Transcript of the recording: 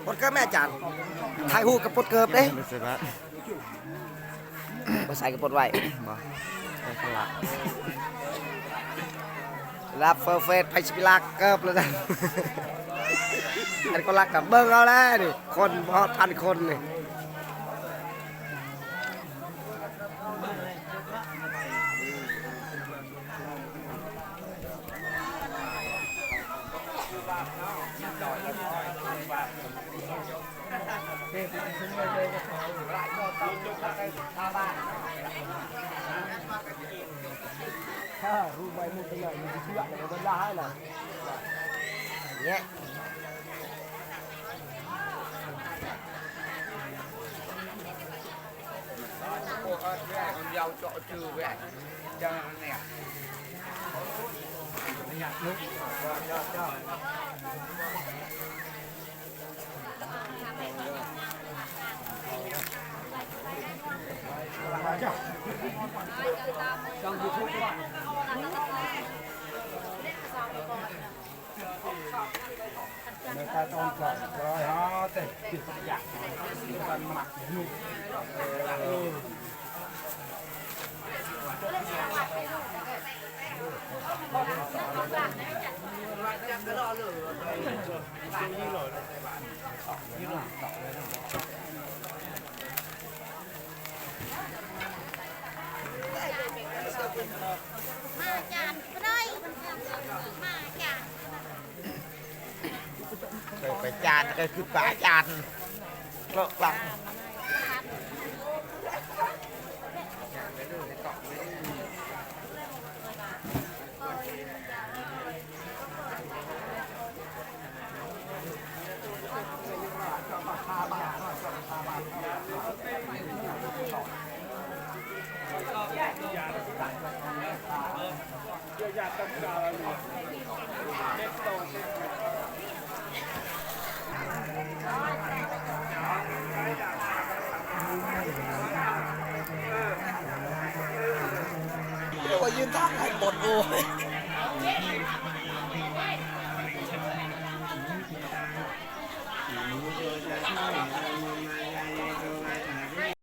ປົດເກີບແມ່ອາຈານ ຖ່າຍຮູບກັບປົດເກີບເດ້. ບໍ່ໃສ່ກະປົດໄວ້ ບໍ່ ເອີ ຄົນລະ ລາບເຟີເຟດ ໃຜຊິໄປລາກເກີບລະຊັ້ນ ອັນຄົນລາກກະເບິ່ງເອົາແຫຼະນີ້ ຄົນບໍ່ຮອດພັນຄົນນີ້. ມາຈານເລີຍ ມາຈານ ເອີ ໄປຈານ ເອີ ຄືປາຈານ ເລາະກລັບ. ໂອ້ຍ ຢືນທາງໃຫ້ໝົດ ໂອ້ຍ.